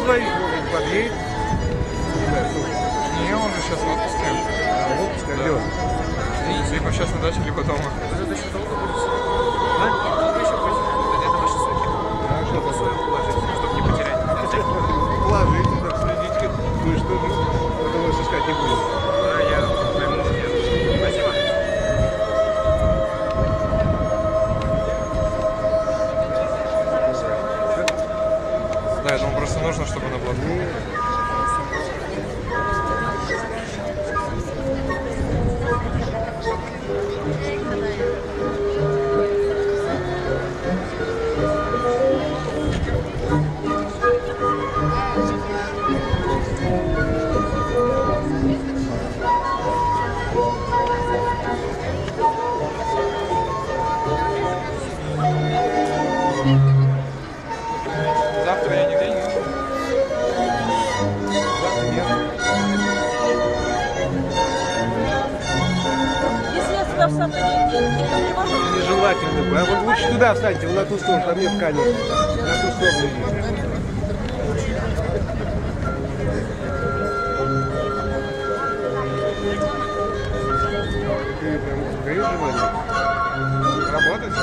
Позвонить, может, подъедет. Не, он же сейчас в отпуске. А, в отпуске, а где он? Либо сейчас на даче, либо дома. Вы тут еще долго будете? А? Долго еще будете? Это ваши сумки. А что такое? Положить, чтобы не потерять. Положите, так следите. Ну и что, потом вас искать не будем. Да, я пойму, где. Спасибо. Да, я думаю, просто нужно, чтобы она была. Завтра я нигде не нужен. Завтра нет. Если я сюда встану, не можно? Нежелательно бы. А вот лучше туда встаньте, вон на ту сторону, там нет ткани. На ту сторону идите. Ты прям горишь желанием? Работать?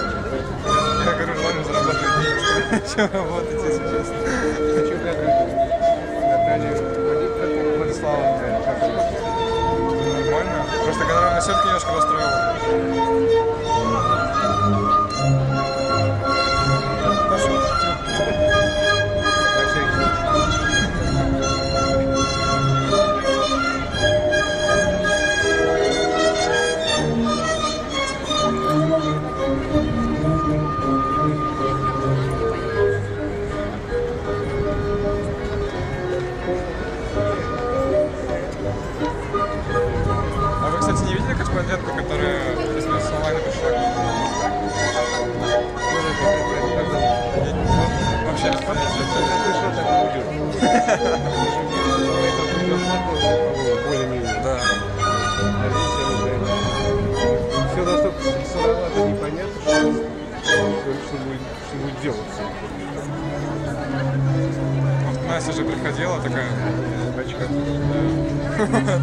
Я горю желанием зарабатывать деньги, чем работать, если честно. Хочу Наталья Владиславовна. Нормально. Просто гонорарная сетка немножко расстроила. На всякий случай. А вы, кстати, не видели корреспондентку, которая из онлайна пришла? Вообще без понятия. Пришла, так и уйдет. Более-менее. Да. А здесь я не знаю. Все настолько сыровато, непонятно, что будет делаться. Вот Настя же приходила такая. В очках. Да.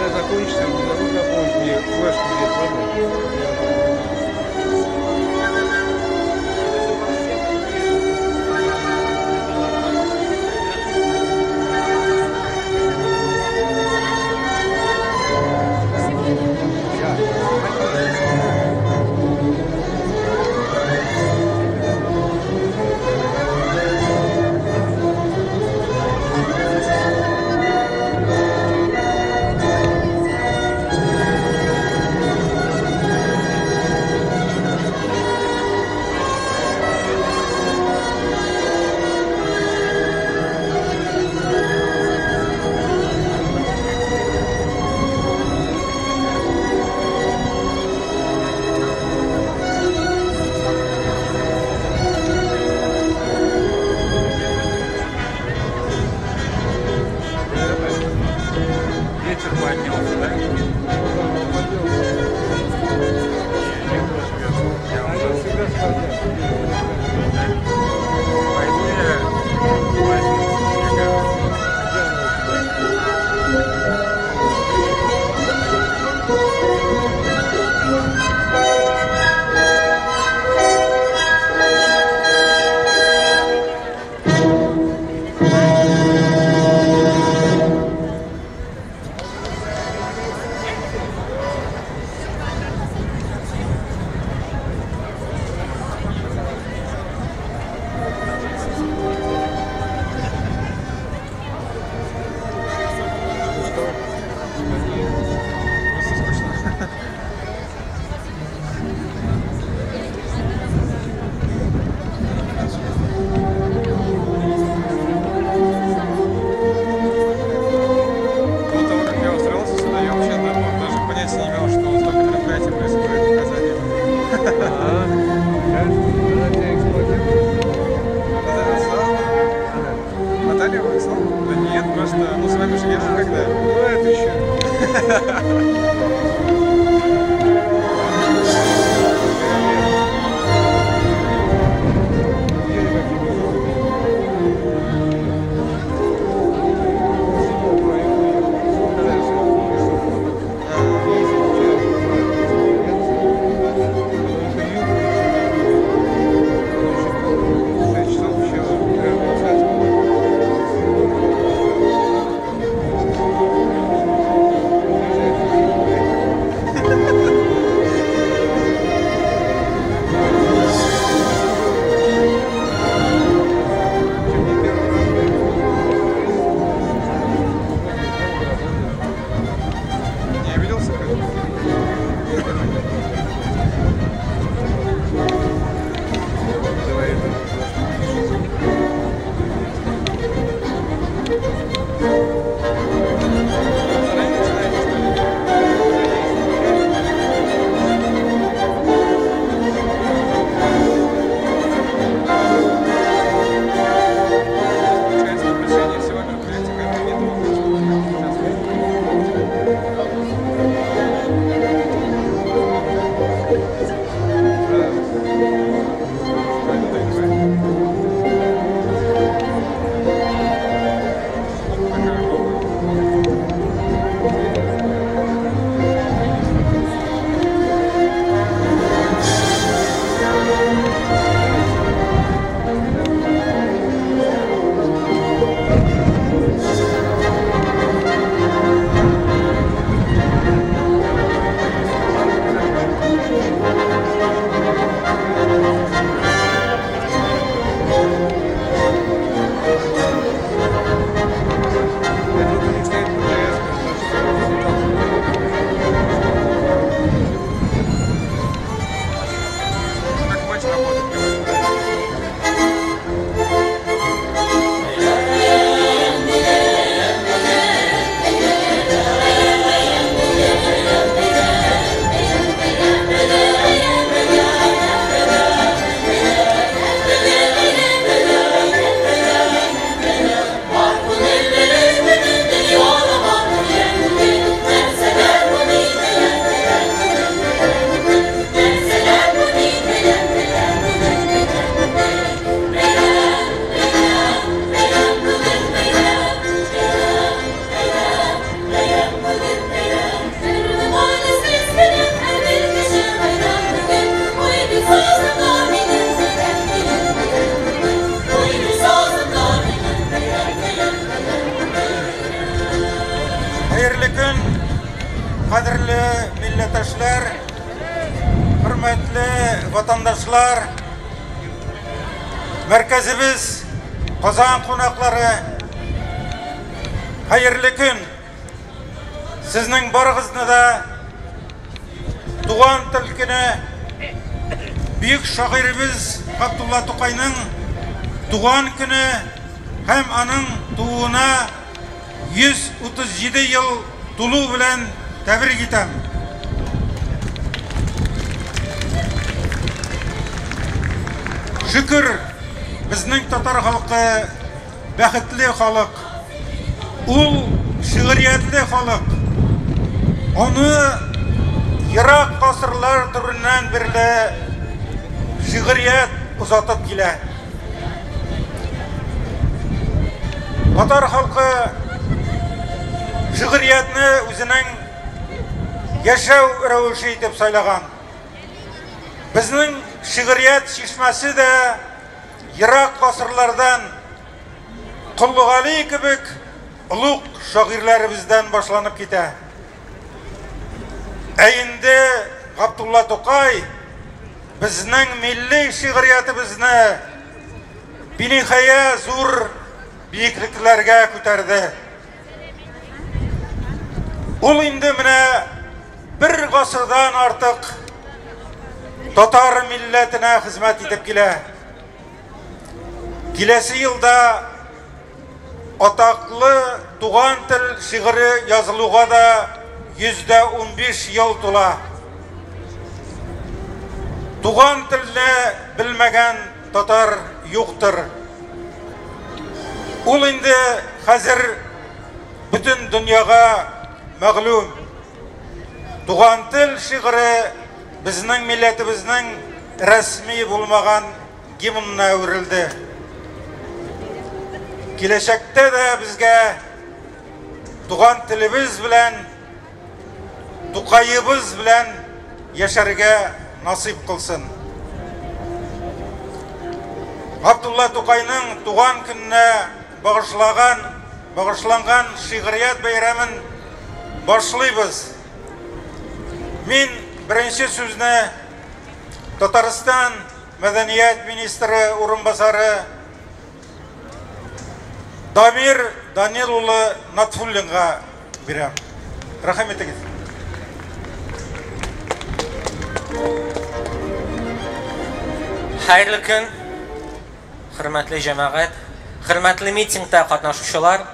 Закончится, не забудь напомнить мне флешку взять, ладно? Кадерле милләттәшләр, хөрмәтле ватандашлар, мәркәзебез Казан кунаклары, хәерле көн! Сезнең барыгызны да туган тел көне, бөек шагыйребез Габдулла Тукайның туган көне һәм аның тууына 137 ел тулу белән тәбрик итәм. Шөкер, безнең татар халкы бәхетле халык. Ул шигъриятле халык. Аны ерак гасырлар түреннән бирле шигърият озатып килә. Татар халкы шигъриятне үзенең яшәү рәвеше итеп сайлаган. Безнең шигърият чишмәсе дә ерак гасырлардан Кол Гали кебек олуг шагыйрьләребездән башланып китә. Ә инде Габдулла Тукай безнең милли шигъриятебезне биниһая зур биеклекләргә күтәрде. Ул инде менә бер гасырдан артык татар милләтенә хезмәт итеп килә. Киләсе елда атаклы Туган тел шигыре язылуга да 115 ел тула. Туган телне белмәгән татар юктыр. Ул инде хәзер бөтен дөньяга мәгълүм. Туган тел шигыре безнең милләтебезнең рәсми булмаган гимнына әверелде. Киләчәктә дә безгә туган телебез белән, Тукаебыз белән яшәргә насыйп кылсын. Габдулла Тукайның туган көненә багышлаган, багышланган шигърият бәйрәмен башлыйбыз. Мин беренче сүзне Татарстан мәдәният министры урынбасары Дамир Данил улы Натфуллинга бирәм. Рәхим итегез. Хәерле көн, хөрмәтле җәмәгать, хөрмәтле митингта катнашучылар.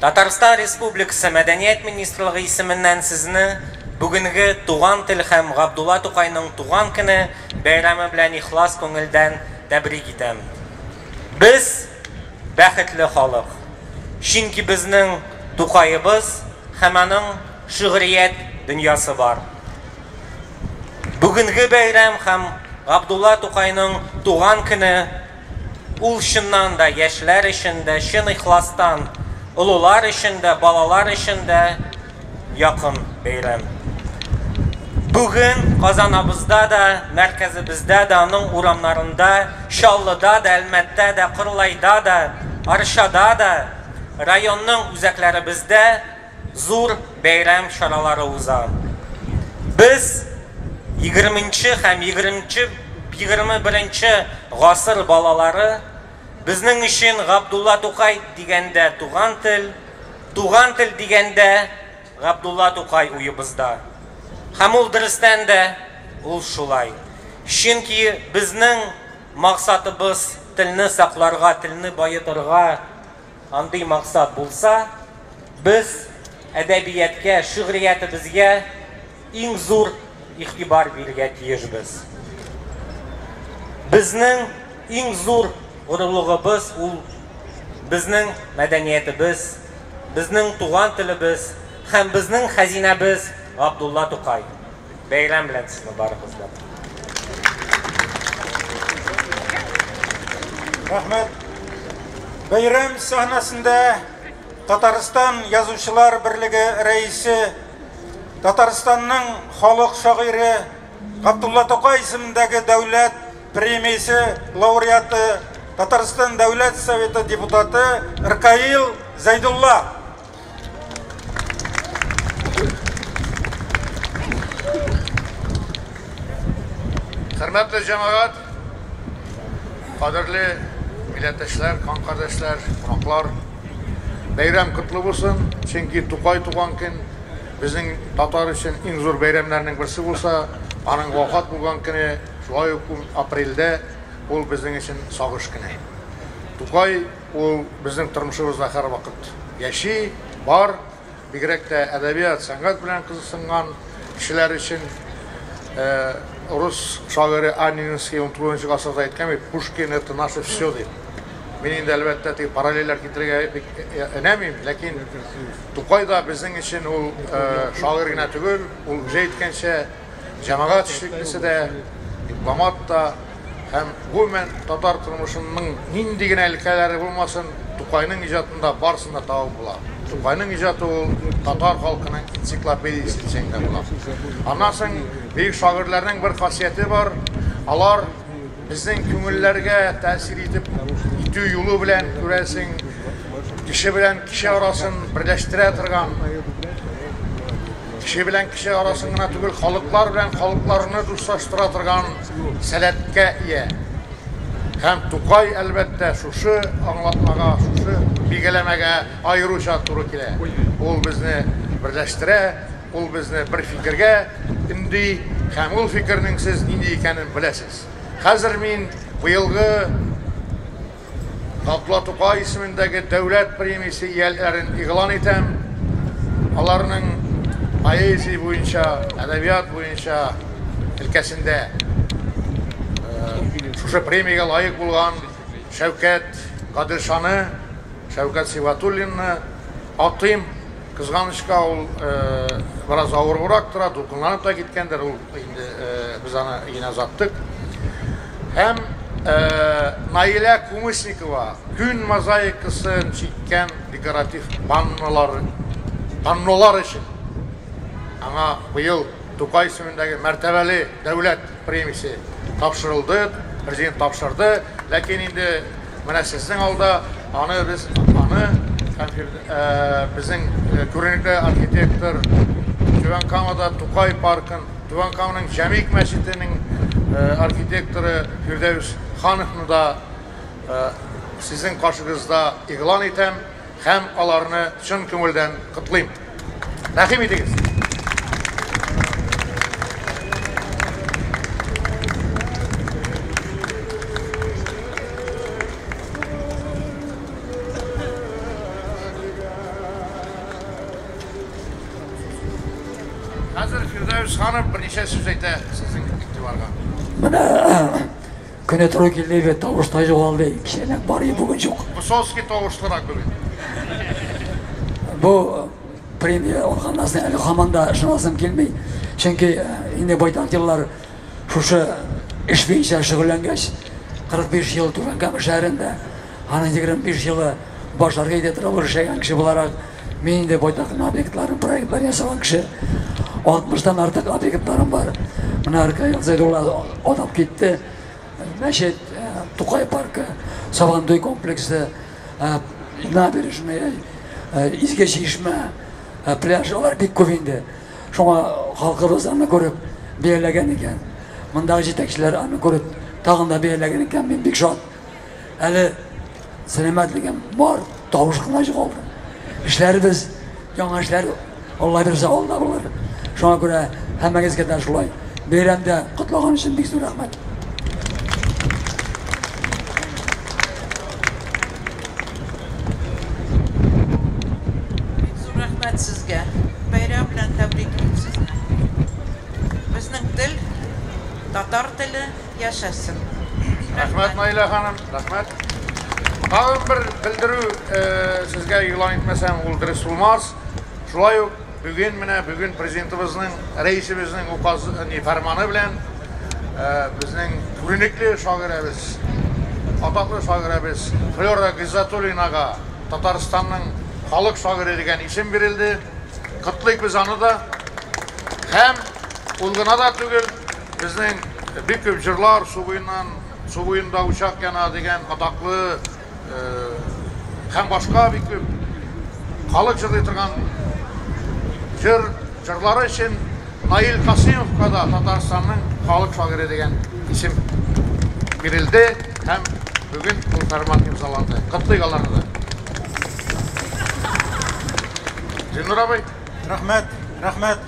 Татарстан Республикасы Мәдәният министрлыгы исеменнән сезне бүгенге Туган тел һәм Габдулла Тукайның туган көне бәйрәме белән ихлас күңелдән тәбрик итәм. Без бәхетле халык. Чөнки безнең Тукаебыз һәм аның шигърият дөньясы бар. Бүгенге бәйрәм һәм Габдулла Тукайның туган көне ул чыннан да яшьләр өчен дә, чын ихластан, олылар өчен дә, балалар өчен дә якын бәйрәм. Бүген Казанабызда да, мәркәзебездә дә, аның урамнарында, Чаллыда да, Әлмәттә дә, Кырлайда да, Арчада да, районның үзәкләребездә зур бәйрәм чаралары уза. Без 20 һәм 21 гасыр балалары, безнең өчен Габдулла Тукай дигәндә туган тел, туган тел дигәндә Габдулла Тукай уебызда. Һәм ул дөрестән дә ул шулай. Чөнки безнең максатыбыз телне сакларга, телне баетырга, андый максат булса, без әдәбияткә, шигъриятебезгә иң зур игътибар бирергә тиешбез. Безнең иң зур горурлыгыбыз ул безнең мәдәниятебез, безнең туган телебез һәм безнең хәзинәбез Габдулла Тукай. Бәйрәм белән сезне барыгызны. Рәхмәт. Бәйрәм сәхнәсендә Татарстан Язучылар берлеге рәисе, Татарстанның халык шагыйре, Габдулла Тукай исемендәге дәүләт премиясе лауреаты, Татарстан Дәүләт Советы депутаты Ркаил Зәйдулла. Хөрмәтле җәмәгать, кадерле милләттәшләр, кан кардәшләр, кунаклар, бәйрәм котлы булсын, чөнки Тукай туган көн безнең татар өчен иң зур бәйрәмнәрнең берсе булса, аның вафат булган көне шулай ук апрельдә ул безнең өчен сагыш көне. Тукай ул безнең тормышыбызда һәрвакыт яши, бар, бигрәк тә әдәбият, сәнгать белән кызыксынган кешеләр өчен. Рус шагыйре Аннинский 19 гасырда әйткән бит, Пушкин это наше все дип. Мин инде әлбәттә теге параллельләр китерергә бик өнәмим, ләкин Тукай да безнең өчен ул шагыйрь генә түгел, ул үзе әйткәнчә, җәмәгать эшлеклесе дә, дипломат та һәм гомумән татар тормышының нинди генә өлкәләре булмасын, Тукайның иҗатында барысын да табып була. Тукайның иҗаты ул татар халкының энциклопедиясе дисәң дә була. Аннан соң бөек шагыйрьләрнең бер хасияте бар, алар безнең күңелләргә тәэсир итеп итү юлы белән күрәсең, кеше белән кеше арасын берләштерә торган, кеше белән кеше арасын гына түгел, халыклар белән халыкларны дуслаштыра торган сәләткә ия. Һәм Тукай, әлбәттә, шушы аңлатмага, шушы билгеләмәгә аеруча туры килә. Ул безне берләштерә, ул безне бер фикергә өнди һәм ул фикернең сез нинди икәнен беләсез. Хәзер мин быелгы Габдулла Тукай исемендәге дәүләт премиясе ияләрен игълан итәм. Аларның поэзия буенча, әдәбият буенча өлкәсендә шушы премиягә лаек булган Шәүкәт Гаделшаны, Шәүкәт Сибгатуллинны атыйм. Кызганычка, ул бераз авырурак тора, дулкынланып та киткәндер, ул инде без аны өенә озаттык. Һәм Наилә Кумысникова күн мозаикасын чиккән декоратив паннолар, паннолар өчен аңа быел Тукай исемендәге мәртәбәле дәүләт премиясе тапшырылды, президент тапшырды. Ләкин инде менә сезнең алда аны без аны һәм безнең күренекле архитектор Түбән Камада Тукай паркын, Түбән Каманың Җәмигъ мәчетенең архитекторы Фирдәүс Хановны да сезнең каршыгызда игълан итәм һәм аларны чын күңелдән котлыйм. Рәхим итегез. Хәзер Фирдәүс Ханов берничә сүз әйтә сезнең игътибарга. Менә көне туры килде бит, тавыш та югалды. Кичәнәк бар иде, бүген юк. Высоцкий тавышлырак бүген. Бу премия алганнан соң әле һаман да ышанасым килми. Чөнки инде байтак еллар шушы эш буенча шөгыльләнгәч, 45 ел Түбән Кама шәһәрендә, аның 25 елы баш архитектор булып эшләгән кеше буларак, мин инде байтак кына объектларын, проектлар ясаган кеше. 60-тан артык объектларым бар. Менә Ркаил Зәйдулла атап китте. Мәчет, Тукай паркы, Сабантуй комплексы, набережная, Изге Чишмә, пляж, алар бик күп инде. Шуңа халкыбыз аны күреп бәяләгән икән. Мондагы җитәкчеләр аны күреп тагын да бәяләгән икән, мин бик шат. Әле сәламәтлегем бар, тавыш кына югалды. Эшләребез, яңа эшләр, Алла бирсә, алда булыр. Шуңа күрә һәммәгезгә дә шулай бәйрәмдә котлаган өчен бик зур рәхмәт. Бик зур рәхмәт сезгә. Бәйрәм белән тәбриклим сезне. Безнең тел, татар теле яшәсен. Рәхмәт, Наилә ханым, рәхмәт. Тагын бер белдерү сезгә игълан итмәсәм, ул дөрес булмас. Шулай ук бүген менә бүген президентыбызның, рәисебезнең указ, ни, фәрманы белән безнең күренекле шагыйрәбез, атаклы шагыйрәбез Флера Гыйззәтуллинага Татарстанның халык шагыйре дигән исем бирелде. Котлыйк без аны да. Һәм ул гына да түгел, безнең бик күп җырлар су буеннан, су буенда учак яна дигән атаклы һәм башка бик күп халык җырлый торган җыр җырлары өчен Наил Касыймовка да Татарстанның халык шагыйре дигән исем бирелде һәм бүген ул фәрман имзаланды. Котлыйк аларны да. Зиннур абый. Рәхмәт, рәхмәт.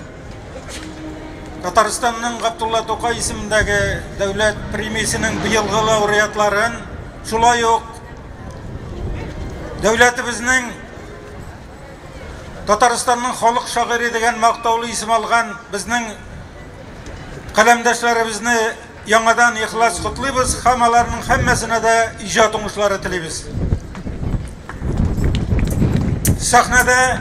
Татарстанның Габдулла Тукай исемендәге дәүләт премиясенең быелгы лауреатларын, шулай ук дәүләтебезнең Татарстанның халык шагыйре дигән мактаулы исем алган безнең каләмдәшләребезне яңадан ихлас котлыйбыз һәм аларның һәммәсенә дә иҗат уңышлары телибез. Сәхнәдә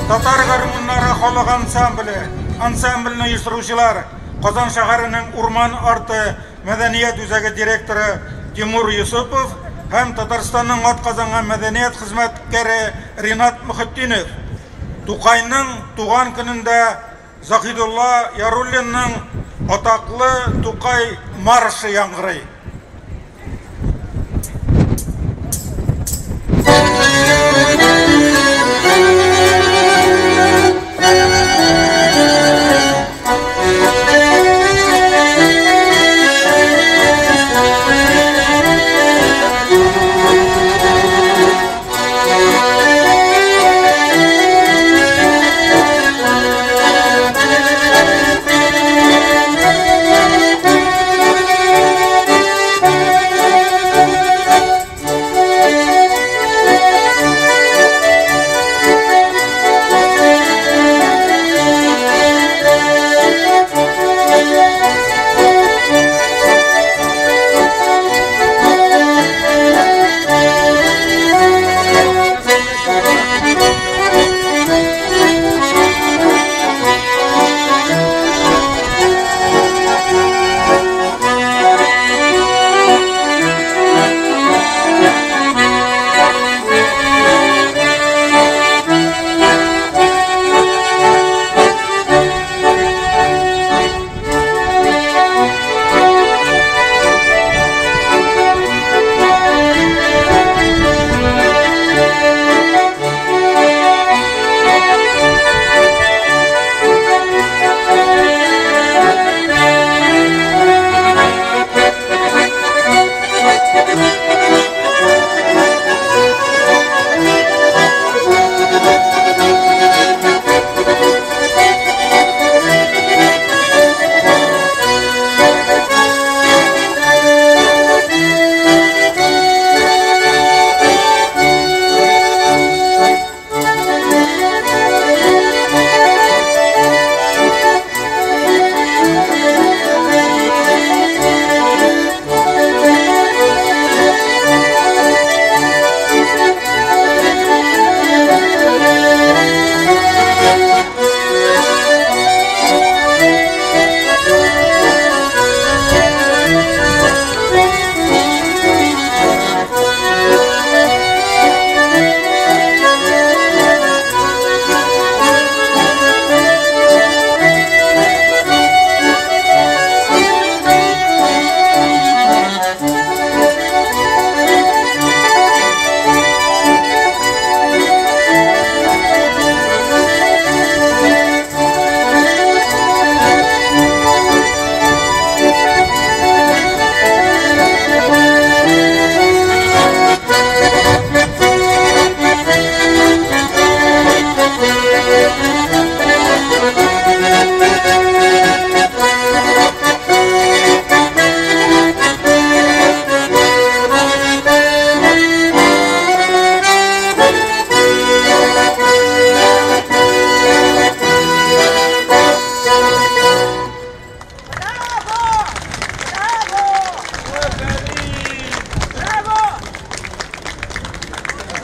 татар гармуннары халык ансамбле, ансамбльне оештыручылар Казан шәһәренең Урман арты мәдәният үзәге директоры Тимур Юсупов һәм Татарстанның атказанган мәдәният хезмәткәре Ринат Мөхетдинов. Тукайның туган көнендә Заһидулла Яруллинның атаклы Тукай маршы яңгырый.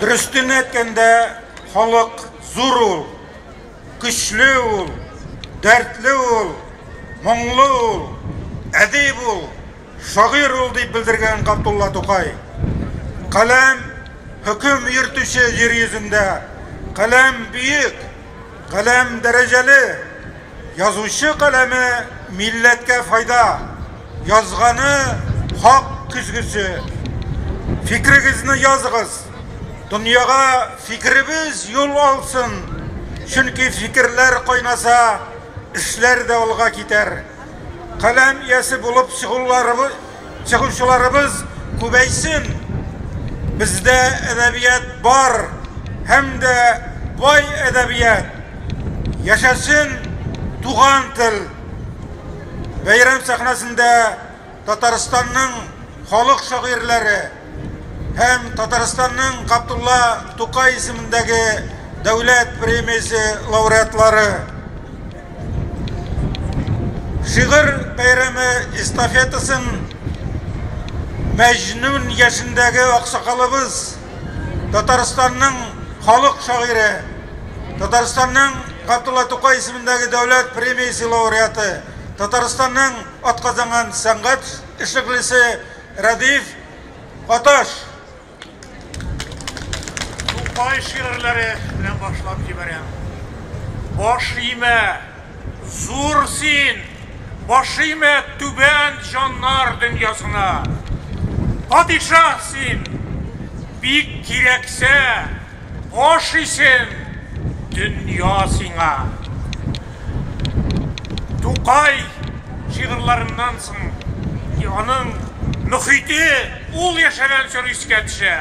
Дөрестен әйткәндә, халык зур ул, көчле ул, дәртле ул, моңлы ул, әдип ул, шагыйрь ул дип белдергән Габдулла Тукай. Каләм хөкем йөртүче җир йөзендә, каләм бөек, каләм дәрәҗәле, язучы каләме милләткә файда, язганы хак көзгесе. Фикерегезне языгыз. Дөньяга фикеребез юл алсын. Чөнки фикерләр кайнаса, эшләр дә алга китәр. Каләм иясе булып чыгучыларыбыз күбәйсен. Бездә әдәбият бар һәм дә бай әдәбият. Яшәсен туган тел. Бәйрәм сәхнәсендә Татарстанның халык шагыйрьләре һәм Татарстанның Габдулла Тукай исемендәге дәүләт премиясе лауреатлары. Шигырь бәйрәме эстафетасын Мәҗнүн яшендәге аксакалыбыз, Татарстанның халык шагыйре, Татарстанның Габдулла Тукай исемендәге дәүләт премиясе лауреаты, Татарстанның атказанган сәнгать эшлеклесе Рәдиф Гаташ. Тукай шигырьләре белән башлап җибәрәм. Баш имә, зур син, баш имә түбән җаннар дөньясына. Падишаһ син, бик кирәксә, баш исен дөнья сиңа. Тукай шигырьләреннән соң аның мөхите, ул яшәгән чор искә төшә.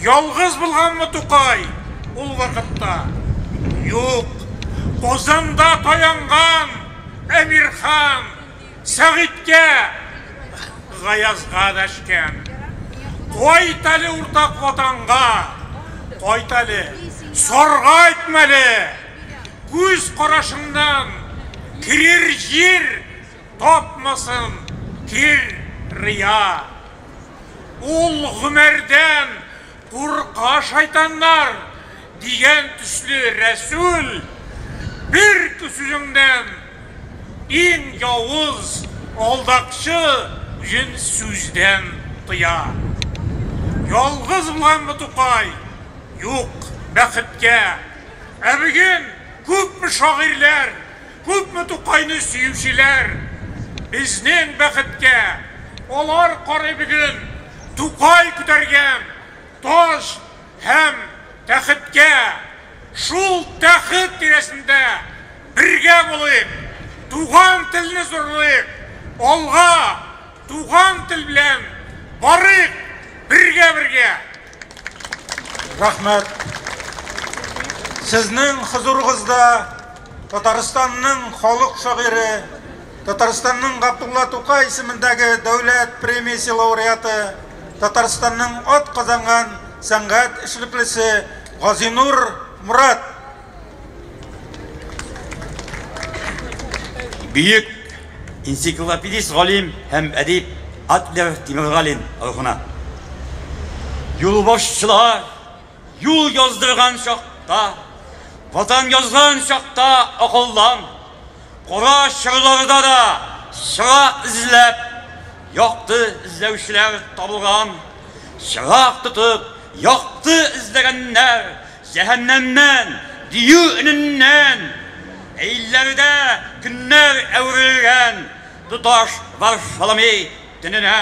Ялгыз булганмы Тукай ул вакытта? Юк. Казанда таянган Әмирхан Сәгыйтькә, Гаязга дәшкән. Кайт әле уртак ватанга, кайт әле, саргайтма әле. Күз карашыңнан керер җир тапмасын кир рия. Ул Гомәрдән курка шайтаннар дигән төсле Рәсүл бер сүзеңнән иң явыз алдакчы үзен сүздән тыя. Ялгыз булганмы Тукай? Юк, бәхеткә. Ә бүген күпме шагыйрьләр, күпме Тукайны сөючеләр безнең бәхеткә. Алар карый бүген Тукай күтәргән таҗ һәм тәхеткә. Шул тәхет тирәсендә бергә булыйк, туган телне зурлыйк, алга туган тел белән барыйк бергә-бергә. Рәхмәт. Сезнең хозурыгызда Татарстанның халык шагыйре, Татарстанның Габдулла Тукай исемендәге дәүләт премиясе лауреаты, Татарстанның ат казанган сәнгать эшлеклесе Газинур Морат. Бөек энциклопедист галим һәм әдип Адлер Тимергалин рухына. Юлбашчылар юл яздырган чакта, ватан язган чакта акылдан, кара чорларда да чыра эзләп, якты эзләүчеләр табылган, чырак тотып, якты эзләгәннәр җәһәннәмнән, дию өненнән, әйләрдә көннәр әверелгән, тоташ Варфоломей төненә,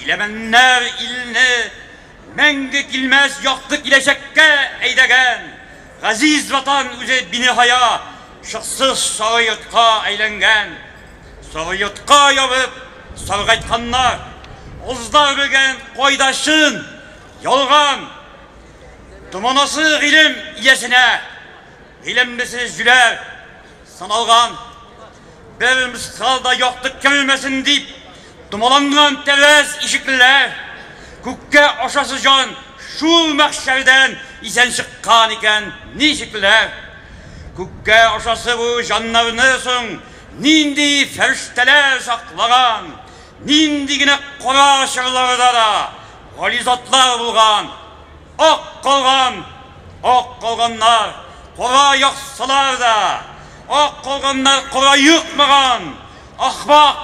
иләмәннәр илне мәңге килмәс якты киләчәккә әйдәгән, газиз ватан үзе биниһая шыксыз сары йортка әйләнгән. Сары йортка ябып саргайтканнар, азлар белгән кайда чын, ялган. Томанасы гыйлем иясенә, гыйлемлесе җүләр саналган. Бер мыскал да якты кермәсен дип, томаланган тәрәз ишекләр, күккә ашасы җан шул мәхшәрдән исән чыккан икән ничекләр. Күккә ашасы бу җаннарны соң нинди фәрештәләр саклаган, нинди генә кара чорларда да гали затлар булган. Ак калган, ак калганнар, кара яксалар да, ак калганнар кара йокмаган. Ахмак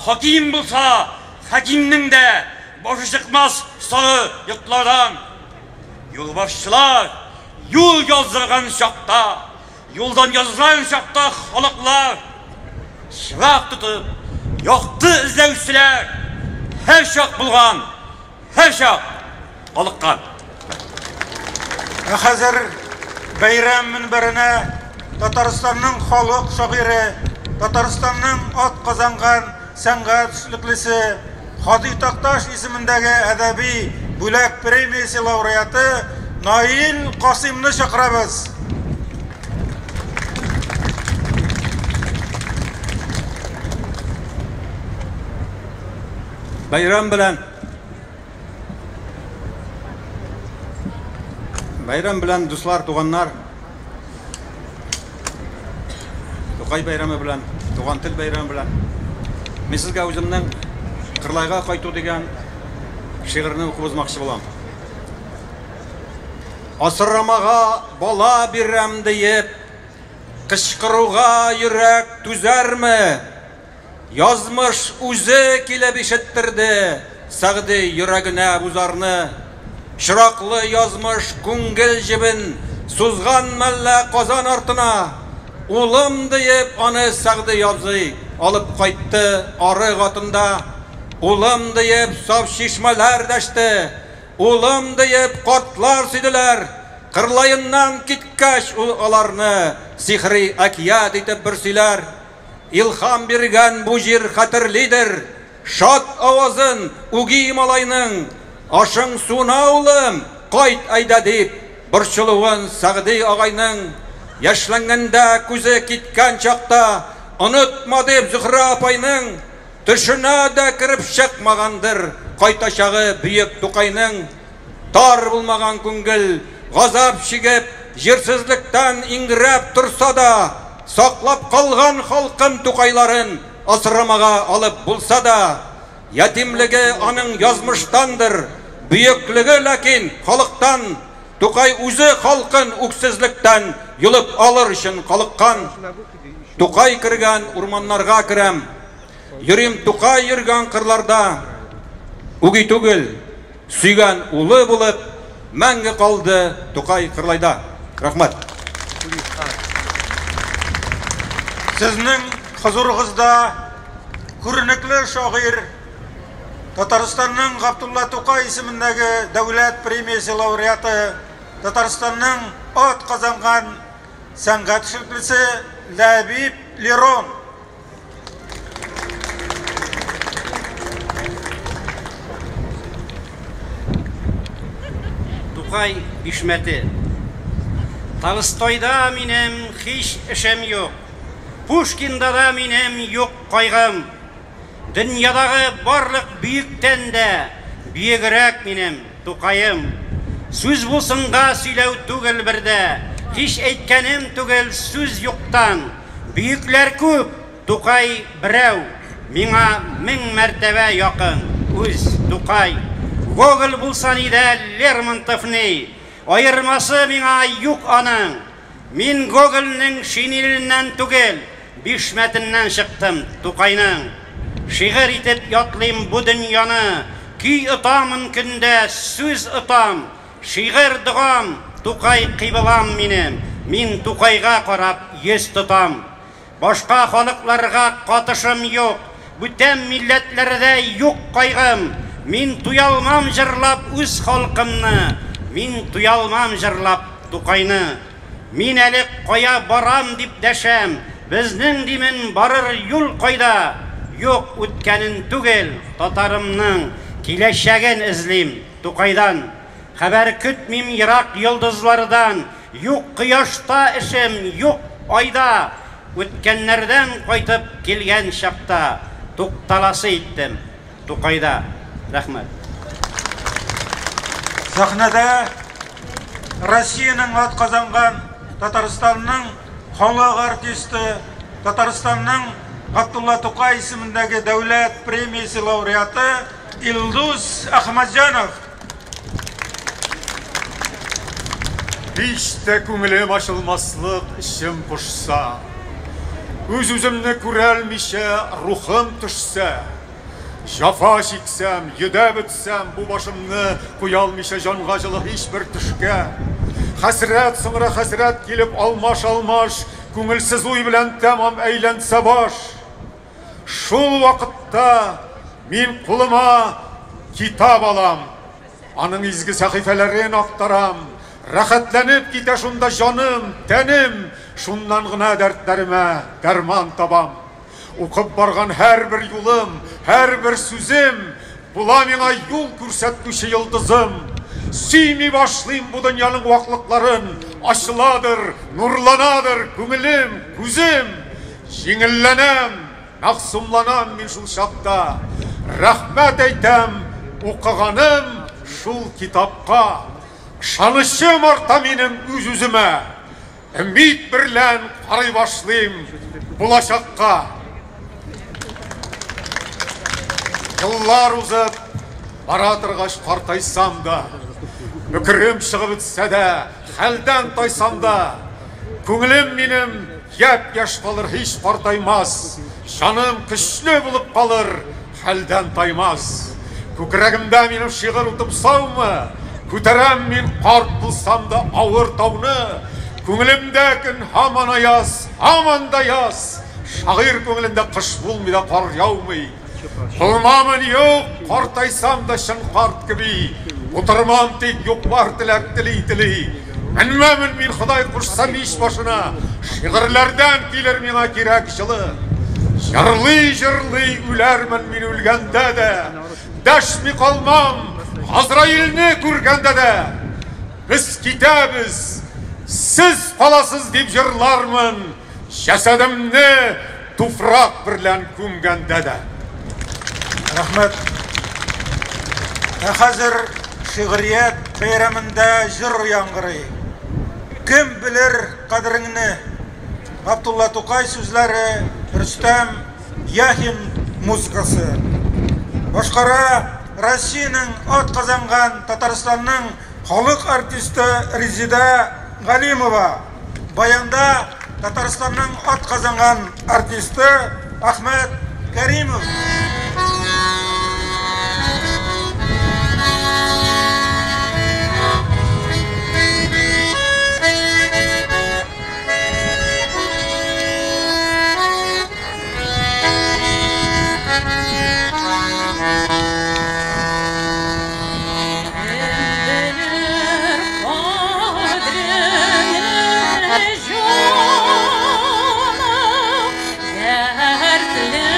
хаким булса, хакимнең дә башы чыкмас сары йортлардан. Юлбашчылар юл яздырган чакта, юлдан язган чакта халыклар чырак тотып, якты эзләүчеләр һәр чак булган, һәр чак калыккан. Ә хәзер бәйрәм мөнбәренә Татарстанның халык шагыйре, Татарстанның ат казанган сәнгать эшлеклесе, Һади Такташ исемендәге әдәби бүләк премиясе лауреаты Наил Касыймны чакырабыз. Бәйрәм белән! Бәйрәм белән, дуслар, туганнар! Тукай бәйрәме белән, туган тел бәйрәме белән. Мин сезгә үземнең Кырлайга кайту дигән шигырьне укып узмакчы булам. Асрамага бала бирәм диеп, кычкыруга йөрәк түзәрме? Язмыш үзе килеп ишеттерде Сәгъди йөрәгенә бу зарны. Чыраклы язмыш күңгел җебен Сузган мәллә Казан артына? Улым диеп аны Сәгъди абзый Алып кайтты арык атында. Улым диеп саф чишмәләр дәште, Улым диеп картлар сөйделәр. Кырлаеннан киткәч ул аларны Сихри әкият итеп бер сөйләр. Илһам биргән бу җир хәтерлидер Шат авазын үги малайның, Ашың суына, улым, кайт әйдә, дип, Борчылуын Сәгъди агайның. Яшьләнгәндә күзе киткән чакта, Онытма, дип, Зөһрә апайның Төшенә дә кереп чыкмагандыр Кайтачагы бөек Тукайның. Тар булмаган күңгел, газап чигеп, Җирсезлектән иңрәп торса да, Саклап калган халкым Тукайларын Асрамага алып булса да. Ятимлеге аның язмыштандыр, Бөеклеге ләкин халыктан. Тукай үзе халкын үксезлектән Йолып алыр өчен калыккан. Тукай кергән урманнарга керәм, Йөрим Тукай йөргән кырларда. Үги түгел, Сөйгән улы булып мәңге калды Тукай Кырлайда. Рәхмәт. Сезнең хозурыгызда күренекле шагыйрь, Татарстанның Габдулла Тукай исемендәге дәүләт премиясе лауреаты, Татарстанның ат казанган сәнгать эшлеклесе Ләбиб Лерон. Тукай бишмәте. Толстойда минем һич эшем юк. Пушкинда да минем юк кайгым. Дөньядагы барлык бөектән дә бөегрәк минем Тукаем. Сүз булсынга сөйләү түгел бер дә, һич әйткәнем түгел сүз юктан. Бөекләр күп, Тукай берәү, миңа мең мәртәбә якын үз Тукай. Гоголь булса ни дә, Лермонтов ни, аермасы миңа юк аның. Мин Гогольнең шинеленнән түгел, бишмәтеннән чыктым, Тукайның. Шигырь итеп ятлыйм бу дөньяны, көй отамын көндә, сүз отам. Шигырь догам, Тукай кыйблам минем, мин Тукайга карап йөз тотам. Башка халыкларга катышым юк, бүтән милләтләрдә юк кайгым. Мин туялмам җырлап үз халкымны, мин туялмам җырлап Тукайны. Мин әле кая барам дип дәшәм, безнең димен барыр юл кайда? Юк, үткәнен түгел, татарымның киләчәген эзлим Тукайдан. Хәбәр көтмим ерак йолдызлардан, Юк кояшта эшем, юк айда. Үткәннәрдән кайтып килгән чакта, Тукталасы иттем Тукайда. Рәхмәт. Сәхнәдә Россиянең атказанган, Татарстанның халык артисты, Татарстанның Габдулла Тукай исемендәге дәүләт премиясе лауреаты Илдус Әхмәтҗанов. Һич тә күңелем ачылмаслык эчем пошса, үз-үземне күрәлмичә рухым төшсә, җәфа чиксәм, йөдәп бетсәм, бу башымны куя алмыйча җанга җылы һичбер төшкә, хәсрәт соңра хәсрәт килеп алмаш-алмаш, күңелсез уй белән тәмам әйләнсә баш, шул вакытта мин кулыма китап алам, аның изге сәхифәләрен актарам, рәхәтләнеп китә шунда җаным, тәнем, шуннан гына дәртләремә дәрман табам. Укып барган һәрбер юлым, һәрбер сүзем була миңа юл күрсәтүче йолдызым. Сөйми башлыйм бу дөньяның ваклыкларын, ачыладыр, нурланадыр күңелем, күзем. Җиңелләнәм, мәгъсумланам мин шул чакта. Рәхмәт әйтәм укыганым шул китапка. Ышанычым арта минем үз-үземә. Өмид берлән карый башлыйм булачакка. Еллар узып, бара торгач картайсам да, бөкерем чыгып бетсә дә, хәлдән тайсам да, күңелем минем япь-яшь калыр, һич картаймас, җаным көчле булып калыр, хәлдән таймас. Күкрәгемдә минем шигырь утым саумы? Күтәрәм мин карт булсам да авыр тауны. Күңелемдә көн һаман аяз, һаман да яз. Шагыйрь күңелендә кыш булмый да кар яумый. Булмамын юк, картайсам да чын карт кеби. Утырмам тик юк-бар теләк тели-тели. Менмәмен мин Ходай кушса мич башына. Шигырьләрдән килер миңа кирәк җылы. Җырлый-җырлый үләрмен мин үлгәндә дә. Дәшми калмам, Газраилне күргәндә дә. Без китәбез, сез каласыз дип җырлармын, җәсәдемне туфрак берлән күмгәндә дә. Рәхмәт. Ә хәзер шигърият бәйрәмендә җыр яңгырый. Кем белер кадереңне? Габдулла Тукай сүзләре, Рөстәм Яхин музыкасы. Башкара Россиянең ат казанган Татарстанның халык артисты Резеда Галимова. Баянда Татарстанның ат казанган артисты Әхмәт Кәримов. Кадереңне җаным, дәртле.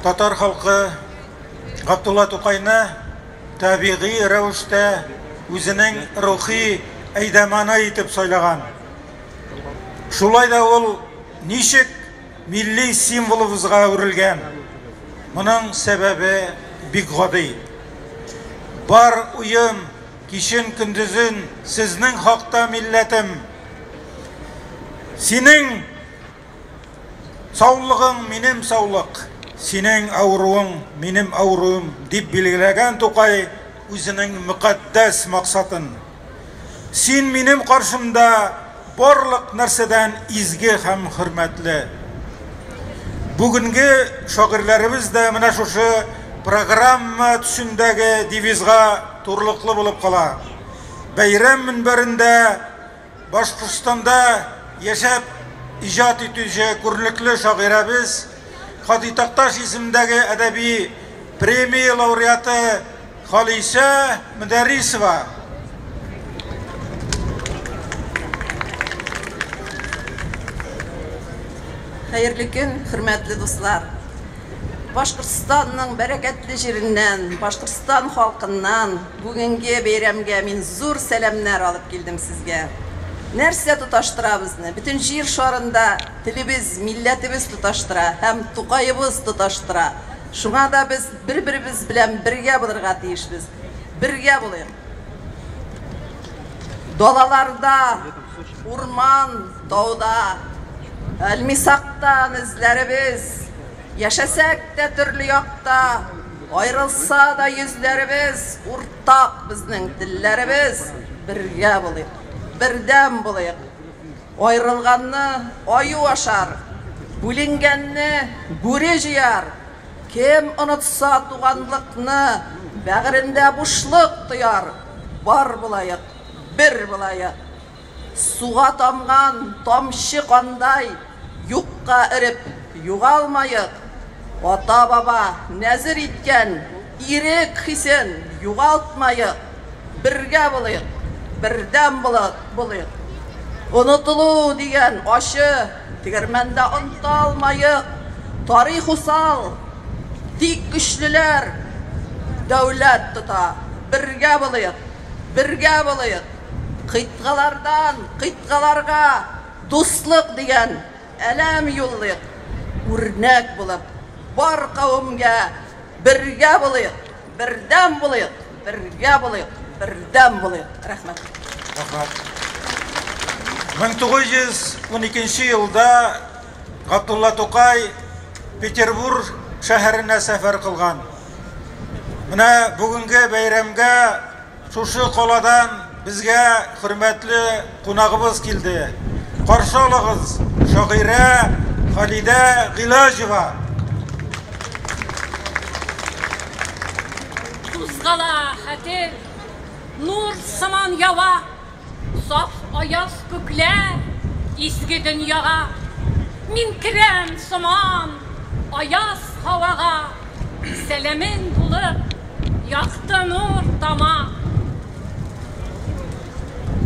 татар халкы Габдулла Тукайны табигый рәвештә үзенең рухи әйдәманы итеп сайлаган. Шулай да ул ничек милли символыбызга әверелгән? Моның сәбәбе бик гади. Бар уем кичен-көндезен сезнең хакта, милләтем. Синең саулыгың минем саулык, синең авыруың минем авыруым, дип билгеләгән Тукай үзенең мөкатдәс максатын. Син минем каршымда барлык нәрсәдән изге һәм хөрмәтле. Бүгенге шагыйрьләребез дә менә шушы программа төсендәге девизга турылыклы булып кала. Бәйрәм мөнбәрендә Башкортстанда яшәп иҗат итүче күренекле шагыйрәбез, Һади Такташ исемендәге әдәби премия лауреаты Халисә Мөдәррисова. Хәерле көн, хөрмәтле дуслар! Башкортстанның бәрәкәтле җиреннән, Башкортстан халкыннан бүгенге бәйрәмгә мин зур сәламнәр алып килдем сезгә. Нәрсә тоташтыра безне? Бөтен җир шарында телебез, милләтебез тоташтыра һәм Тукаебыз тоташтыра. Шуңа да без бер-беребез белән бергә булырга тиешбез. Бергә булыйк. Далаларда, урман, тауда, Әлмисактан эзләребез. Яшәсәк тә төрле якта, Аерылса да йөзләребез, Уртак безнең телләребез, Бергә булыйк, бердәм булыйк. Аерылганны аю ашар, Бүленгәнне бүре җыяр. Кем онытса туганлыкны, Бәгырендә бушлык тояр. Бар булаек, бер булаек. Суга тамган тамчы кандай, Юкка эреп югалмаек. Ата-баба нәзер иткән Ирек хисен югалтмаек. Бергә булыйк, бердәм булыйк. Онытылу дигән ачы Тегермәндә онталмаек. Тарих усал, тик көчлеләр Дәүләт тота. Бергә булыйк, бергә булыйк. Кыйтгалардан кыйтгаларга дуслык дигән әләм юллыйк. Үрнәк булып бар кавемгә бергә булыйк, бердәм булыйк, бергә булыйк, бердәм булыйк. Рәхмәт. Рәхмәт. 1912 елда Габдулла Тукай Петербург шәһәренә сәфәр кылган. Менә бүгенге бәйрәмгә Шушы каладан безгә хөрмәтле кунагыбыз килде. Каршы алыгыз, шагыйрә Халидә Гыйләҗева. Кузгала хәтер, нур сыман ява, Саф аяз күкләр изге дөньяга. Мин керәм сыман аяз һавага, Сәламең булып якты нур тама.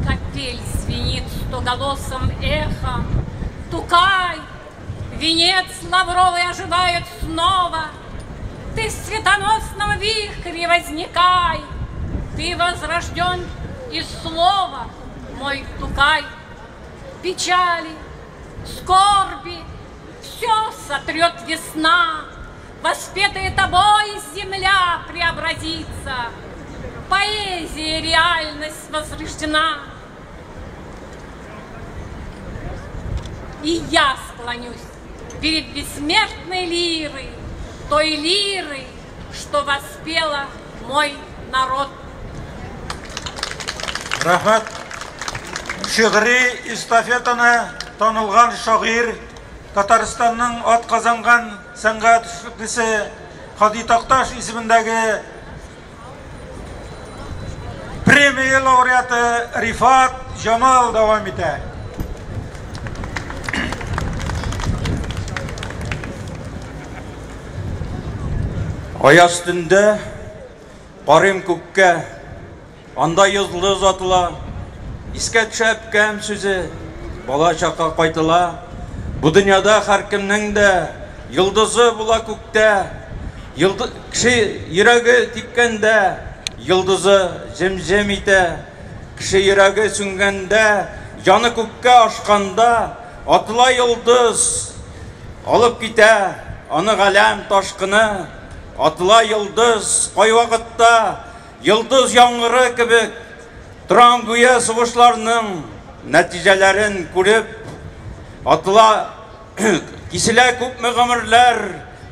Капель звенит стоголосым эхом, Тукай, венец лавровый оживает снова. Ты в светоносном вихре возникай, Ты возрожден из слова, мой Тукай. Печали, скорби, все сотрет весна, Воспетая тобой земля преобразится, Поэзия реальность возрождена. И я склонюсь перед бессмертной лирой, Той лирой, что воспела мой народ. Рәхмәт. Шигъри эстафетаны танылган шагыйрь, Татарстанның атказанган сәнгать эшлеклесе Һади Такташ исемендәге премия лауреаты Рифат Җамал дәвам итә. Аяз төндә карыйм күккә, Анда йолдыз атыла, Искә төшә әбкәм сүзе, Бала чакка кайтыла. Бу дөньяда һәркемнең дә Йолдызы була күктә. Кеше йөрәге типкәндә, йолдызы җем-җем итә. Кеше йөрәге сүнгәндә, җаны күккә ашканда, атыла йолдыз, алып китә аны галәм ташкыны. Атыла йолдыз, кайвакытта йолдыз яңгыры кебек, торам гүя сугышларның нәтиҗәләрен күреп, атыла. Киселә күпме гомерләр,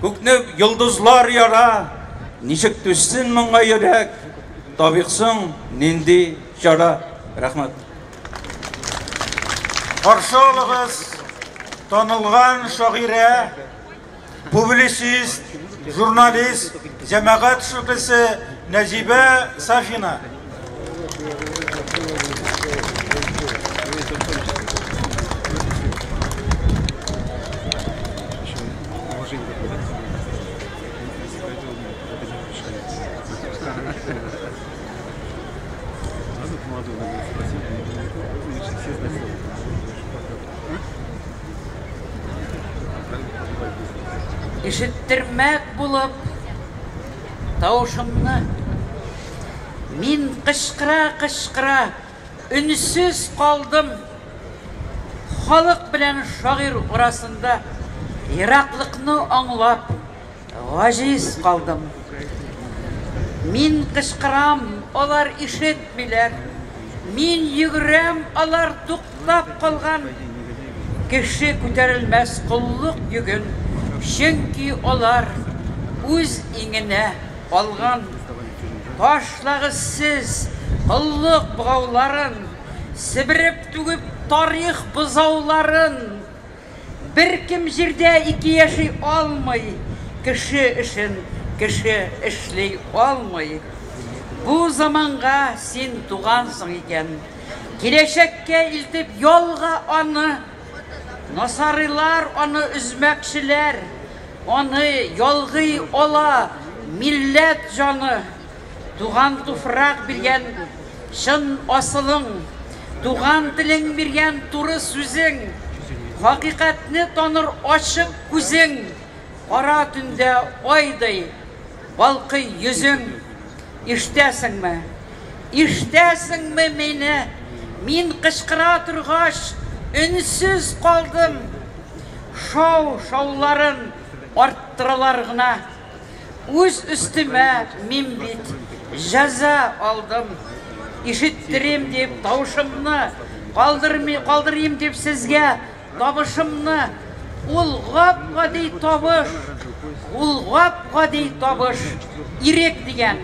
күкне йолдызлар яра. Ничек түзсен моңа йөрәк? Табыйк соң нинди чара? Рәхмәт. Каршы алыгыз танылган шагыйрә, публицист, журналист, җәмәгать эшлеклесе Нәҗибә Сафина. Ишеттермәк булып тавышымны Мин кычкыра-кычкыра өнсез калдым. Халык белән шагыйрь арасында ераклыкны аңлап, гаҗиз калдым. Мин кычкырам, алар ишетмиләр. Мин йөгерәм, алар туктап калган. Кеше күтәрелмәс коллык йөген, чөнки алар үз иңенә алган. Ташлагыз сез коллык богауларын, Себереп түгеп тарих бозауларын. Беркем җирдә ике яши алмый, Кеше эшен кеше эшли алмый. Бу заманга син тугансың икән, Киләчәккә илтеп ялга аны. Насарыйлар аны өзмәкчеләр, Аны ялгый ала милләт җаны. Туган туфрак биргән чын асылың, Туган телең биргән туры сүзең, Хакыйкатьне таныр ачык күзең, Кара төндә айдай балкый йөзең. Ишетәсеңме? Ишетәсеңме мине? Мин кычкыра торгач, өнсез калдым. Шау-шауларын арттыралар гына. Үз өстемә мин бит җәза алдым. Ишеттерим дип тавышымны, калдырыйм дип сезгә табышымны. Ул гап-гади табыш, ул гап-гади табыш. Ирек дигән,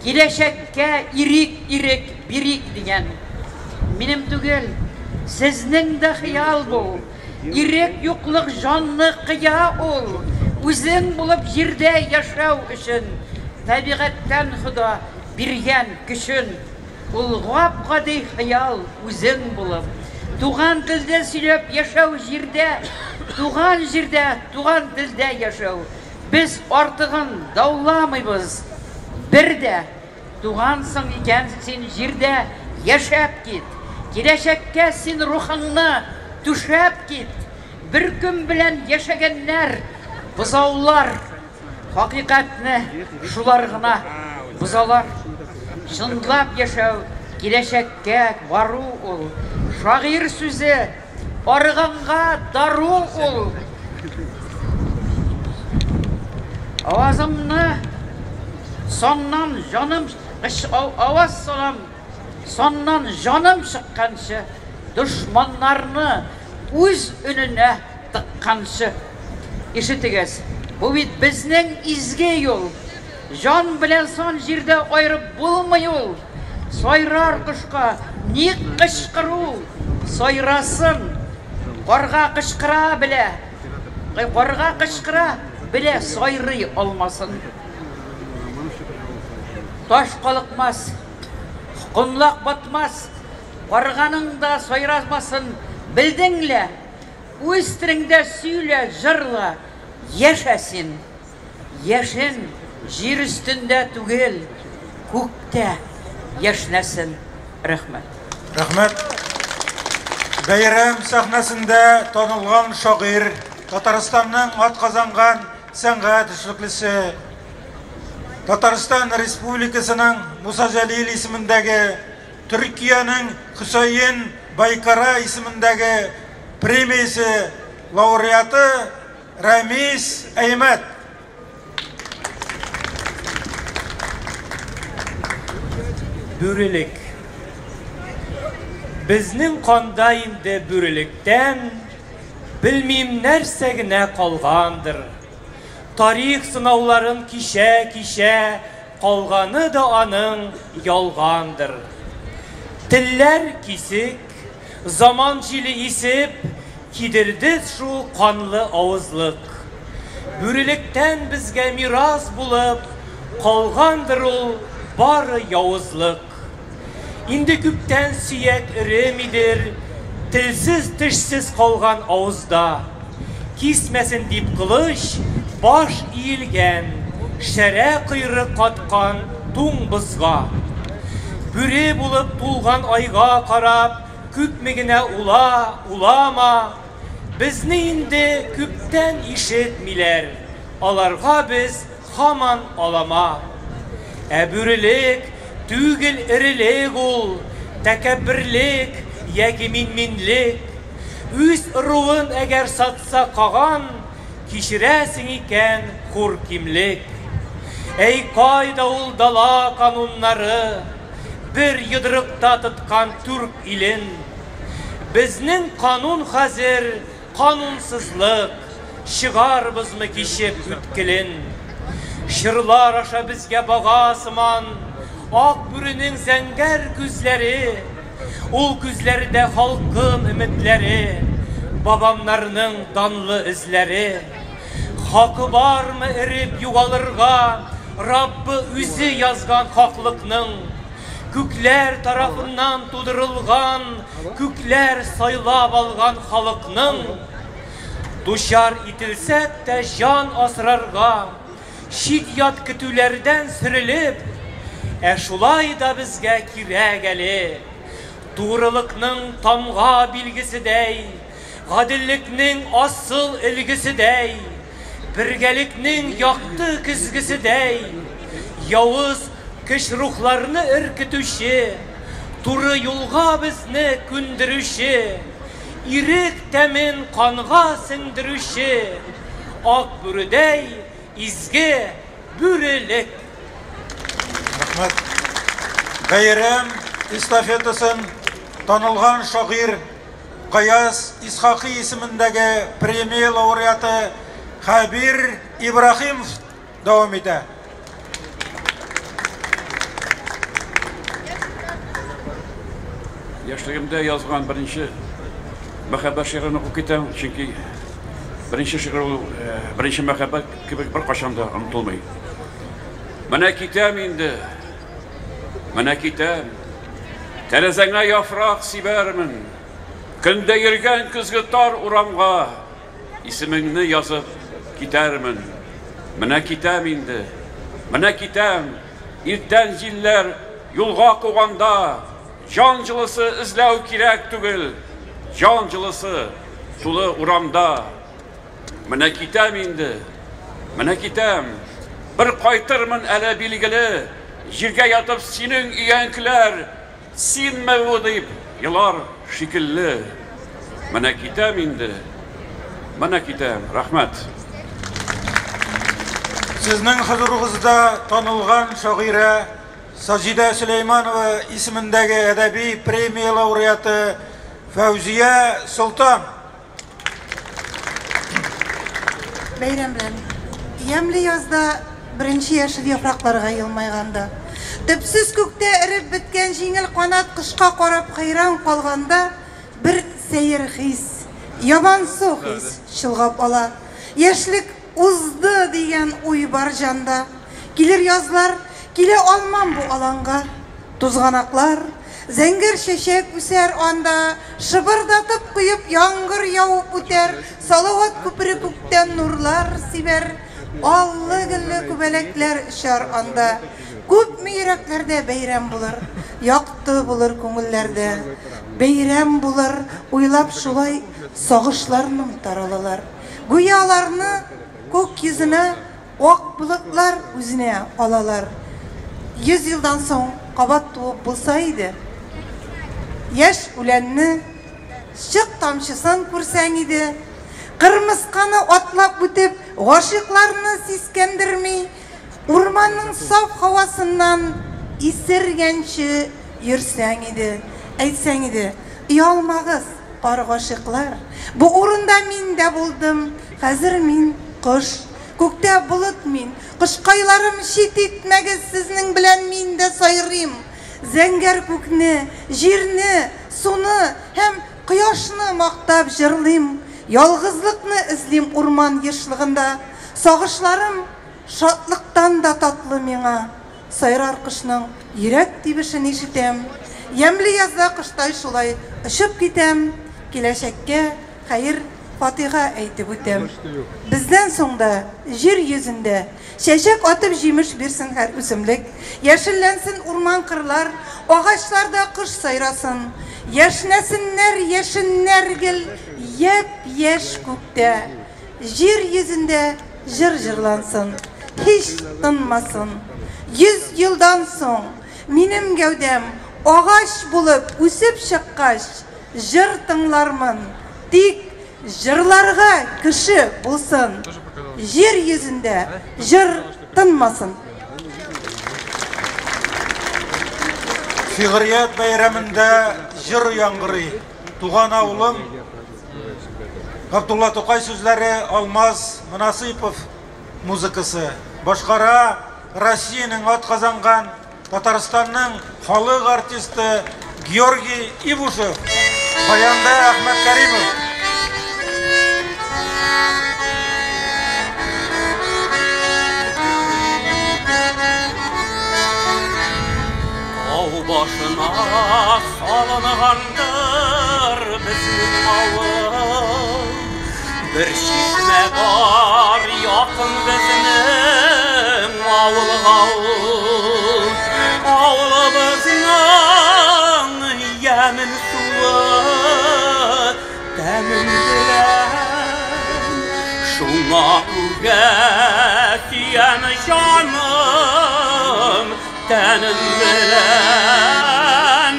киләчәккә ирек, ирек бирик дигән. Минем түгел, сезнең дә хыял бу. Ирек юклык җанны кыя ул. Үзең булып җирдә яшәү өчен табигатьтән Хода биргән көчен. Ул гап-гади хыял, үзең булып. Туган телдә сөйләп яшәү җирдә, туган җирдә, туган телдә яшәү. Без артыгын дауламыйбыз бер дә. Тугансың икән син җирдә, яшәп кит. Киләчәккә син рухыңны түшәп кит. Бер көн белән яшәгәннәр, бозаулар. Хакыйкатьне шулар гына бозалар. Чынлап яшәү, киләчәккә бару ул. Шагыйрь сүзе, арыганга дару ул. Авазымны саннан җаным, аваз салам, саннан җаным чыкканчы, дошманнарны үз өненә тыкканчы. Ишетегез, бу бит безнең изге юл. Җан белән сан җирдә аерып булмый ул. Сайрар кошка ник кычкыру, сайрасын. Карга кычкыра белә, карга кычкыра белә, сайрый алмасын. Таш калыкмас, комлак батмас, карганың да сайрамасын белдең лә. Үз телеңдә сөйлә, җырла, яшә син. Яшен җир өстендә түгел, күктә яшьнәсен. Рәхмәт. Рәхмәт. Бәйрәм сәхнәсендә танылган шагыйрь, Татарстанның атказанган сәнгать эшлеклесе, Татарстан Республикасының Муса Җәлил исемендәге, Төркиянең Хөсәен Байкара исемендәге премиясе лауреаты Рәмис Әймәт. Бүрелек. Безнең канда инде бүрелектән, белмим, нәрсә генә калгандыр. Тарих сынауларын кичә-кичә, калганы да аның ялгандыр. Телләр кисек, заман җиле исеп, кидерде шул канлы авызлык. Бүрелектән безгә мирас булып, калгандыр ул бары явызлык. Инде күптән сөяк эремидер, телсез-тешсез калган авызда. Кисмәсен дип кылыч, баш иелгән, шәрә койрык каткан туң бозга. Бүре булып тулган айга карап, күпме генә ула, улама, безне инде күптән ишетмиләр, аларга без һаман алама. Ә бүрелек түгел эрелек ул, тәкәбберлек яки минминлек. Үз ыруын әгәр сатса каган, кичерәсең икән хур кимлек. Әй, кайда ул дала кануннары, бер йодрыкта тоткан түрк илен? Безнең канун хәзер канунсызлык, чыгарбызмы кичеп үткелен? Чырлар аша безгә бага сыман, ак бүренең зәңгәр күзләре, ул күзләрдә халкым өметләре, бабамнарның данлы эзләре. Хакы бармы эреп югалырга, Раббы үзе язган хаклыкның? Күкләр тарафыннан тудырылган, күкләр сайлап алган халыкның? Дучар ителсәк тә җан асрарга, чит-ят көтүләрдән сөрелеп, ә шулай да безгә кирәк әле турылыкның тамга билгеседәй, гаделлекнең асыл өлгеседәй, бергәлекнең якты көзгеседәй, явыз көч рухларны өркетүче, туры юлга безне күндерүче, ирек тәмен канга сеңдерүче, ак бүредәй изге бүрелек. Рәхмәт. Бәйрәм эстафетасын танылган шагыйрь Гаяз Исхакый исемендәге премия лауреаты Хәбир Ибраһимов дәвам итә. Яшьлегемдә язган беренче мәхәббәт шигырен укып китәм, чөнки беренче шигырь ул беренче мәхәббәт кебек беркайчан да онытылмый. Менә китәм инде, менә китәм. Тәрәзәңә яфрак сибәрмен. Көндә йөргән көзге тар урамга исемеңне язып китәрмен. Менә китәм инде, менә китәм. Иртән җилләр юлга куганда җан җылысы эзләү кирәк түгел. Җан җылысы тулы урамда. Менә китәм инде, менә китәм. Бер кайтырмын әле билгеле. Җиргә ятып синең өянкеләр синме бу дип елар шикелле. Менә китәм инде, менә китәм. Рәхмәт. Сезнең хозурыгызда танылган шагыйрә Саҗидә Сөләйманова исемендәге әдәби премия лауреаты Фәүзия Солтан. Бәйрәм белән. Ямьле язда беренче яшел яфракларга елмайганда, төпсез күктә эреп беткән җиңел канат кошка карап хәйран калганда, бер сәер хис, ямансу хис чолгап ала. Яшьлек узды дигән уй бар җанда. Килер язлар, килә алмам бу аланга. Тузганаклар, зәңгәр чәчәк үсәр анда, шыбырдатып коеп яңгыр явып үтәр, салават күпере күктән нурлар сибәр, аллы-гөлле күбәләкләр очар анда. Күпме йөрәкләрдә бәйрәм булыр, якты булыр күңелләрдә. Бәйрәм булыр, уйлап шулай сагышларның таралалар. Гүя аларны күк йөзенә Ак болытлар үзенә алалар. 100 елдан соң кабат туып булса иде. Яшь үләнне, чык тамчысын күрсәң иде. Кырмысканы атлап үтеп, гашыйкларны сискәндерми, урманның саф һавасыннан исергәнче йөрсәң иде. Әйтсәң иде, оялмагыз, пар гашыйклар. Бу урында мин дә булдым, хәзер мин кош. Күктә болыт мин, кошкайларым, чит итмәгез, сезнең белән мин дә сайрыйм. Зәңгәр күкне, җирне, суны һәм кояшны мактап җырлыйм. Ялгызлыкны эзлим урман ешлыгында. Сагышларым шатлыктан да татлы миңа. Сайрар кошның йөрәк тибешен ишетәм. Ямьле язда коштай шулай очып китәм. Киләчәккә хәер фатиха әйтеп үтәм. Бездән соң да җир йөзендә чәчәк атып җимеш бирсен һәр үсемлек. Яшелләнсен урман-кырлар, агачларда кош сайрасын. Яшнәсеннәр яшеннәр гел япь-яшь күктә. Җир йөзендә җыр җырлансын, һич тынмасын. 100 елдан соң минем гәүдәм агач булып үсеп чыккач, җыр тыңлармын. Тик җырларга кеше булсын. Җир йөзендә җыр тынмасын. Шигърият бәйрәмендә җыр яңгырый. Туган авылым Габдулла Тукай сүзләре, Алмаз Монасыйпов музыкасы. Башкара Россиянең атказанган Татарстанның халык артисты Георгий Ивушев, баянда Әхмәт Кәримов. Тау башына салынгандыр безнең авыл. Бер чишмә бар якын безнең авылга ул. Авылыбызның ямен суы тәмен белән. Шуңа күрә сөям җаным тәнем белән.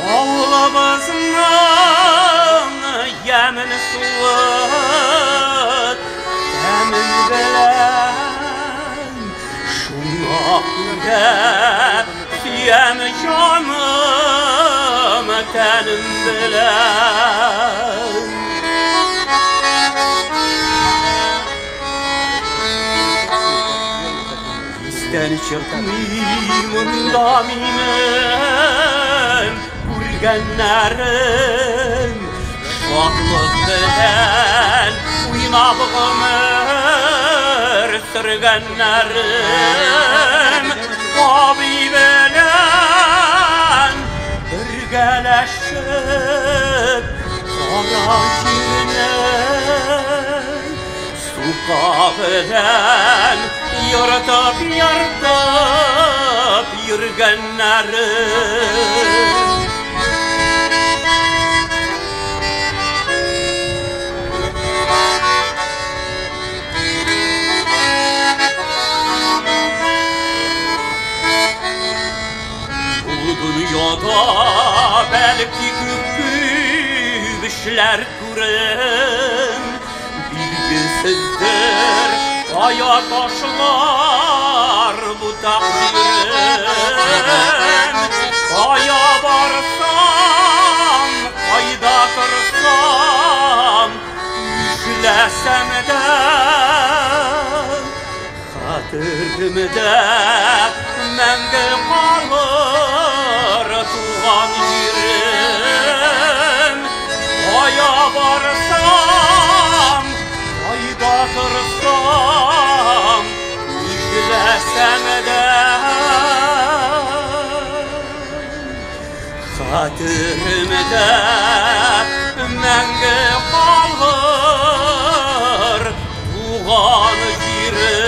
Авылыбызның ямен суы тәмен белән. Шуңа күрә сөям җаным тәнем белән. Истән чыкмый монда минем күргәннәрем, шатлык белән уйнап гомер сөргәннәрем. Абый белән бергәләшеп кара җирне сука белән йортып-йортып йөргәннәрем. Бу дөньяда бәлки күп эшләр күрем, билгесездер кая ташлар бу тәкъдирем. Кая барсам, кайда торсам, нишләсәм дә, хәтеремдә мәңге калыр туган җирем. Кая барсам, кайда торсам, нишләсәм дә, хәтеремдә мәңге калыр туган җирем.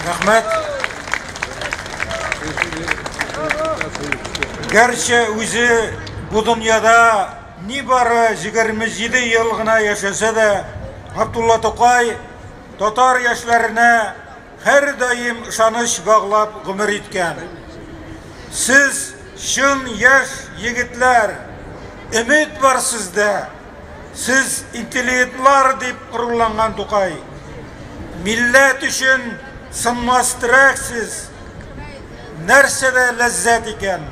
Рәхмәт. Гәрчә үзе бу дөньяда нибары 27 ел гына яшәсә дә, Габдулла Тукай татар яшьләренә һәрдаим ышаныч баглап гомер иткән. Сез чын яшь егетләр, өмет бар сездә. Сез интеллигентлар дип горурланган Тукай. Милләт өчен сынмас терәк сез. Нәрсәдә ләззәт икән?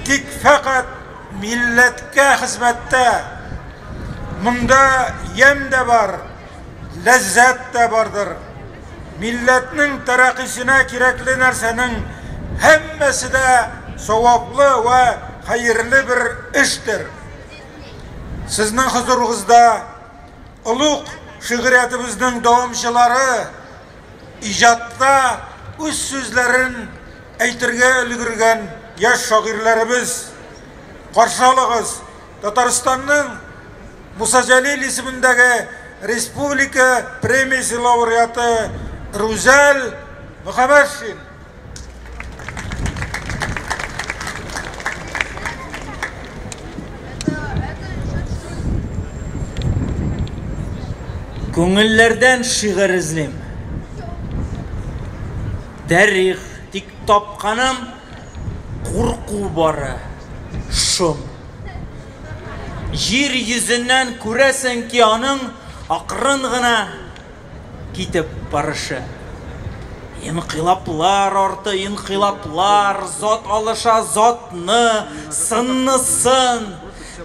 Тик фәкать милләткә хезмәттә. Монда ямь дә бар, ләззәт тә бардыр. Милләтнең тәрәкыйсенә кирәкле нәрсәнең һәммәсе дә саваплы вә хәерле бер эштер. Сезнең хозурыгызда олуг шигъриятебезнең дәвамчылары, иҗатта үз сүзләрен әйтергә өлгергән яшь шагыйрьләребез. Каршы алыгыз, Татарстанның Муса Җәлил исемендәге республика премиясе лауреаты Рүзәл Мөхәммәтшин. Күңелләрдән шигырь эзлим. Тарих тик тапканым курку бары, шом. Җир йөзеннән күрәсең ки аның акрын гына китеп барышы. Инкыйлаблар арты инкыйлаблар, зат алыша затны, сынны сын.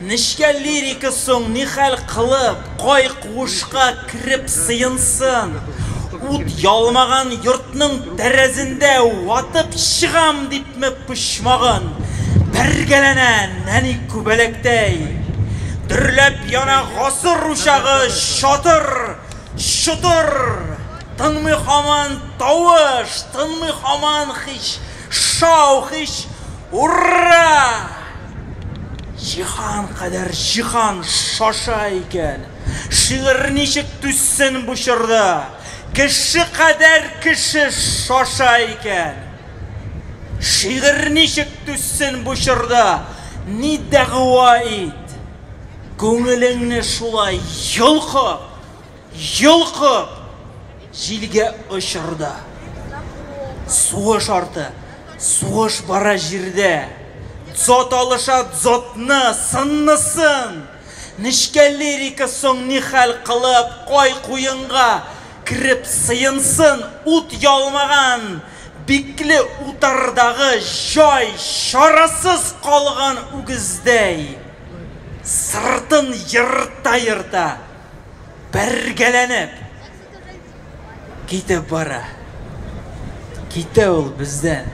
Нечкә лирика соң нихәл кылып, кай куышка кереп сыенсын? Ут ялмаган йортның тәрәзендә ватып чыгам дипме почмагын? Бәргәләнә нәни күбәләктәй. Дөрләп яна гасыр учагы чатыр, чотыр. Тынмый һаман тавыш, тынмый һаман һич шау, һич ура! Җиһан кадәр җиһан шаша икән. Шигырь ничек түзсен бу чорда? Кеше кадәр кеше шаша икән. Шигырь ничек түзсен бу чорда? Ни дәгъва ит? Күңелеңне шулай йолкып, йолкып, җилгә очырды. Сугыш арты, сугыш бара җирдә. Дзот алыша дзотны, сынны сын. Нечкә лирика соң нихәл кылып, кай куенга кереп сыенсын, ут ялмаган бикле утардагы җай чарасыз калган үгездәй, сыртын ерта-ерта, бәргәләнеп китеп бара. Китә ул бездән.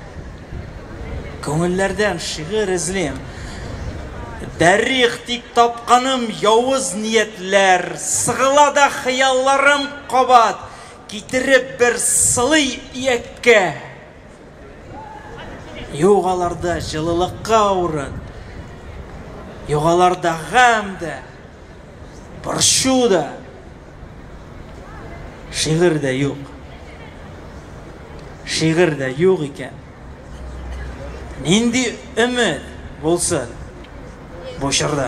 Күңелләрдән шигырь эзлим. Дәрих тик тапканым явыз ниятләр, сыгыла да хыялларым кабат, китереп бер сылый ияккә. Юк аларда җылылыкка урын, юк аларда гамь дә, борчу да, шигырь дә юк. Шигырь дә юк икән. Нинди өмет булсын бу чорда?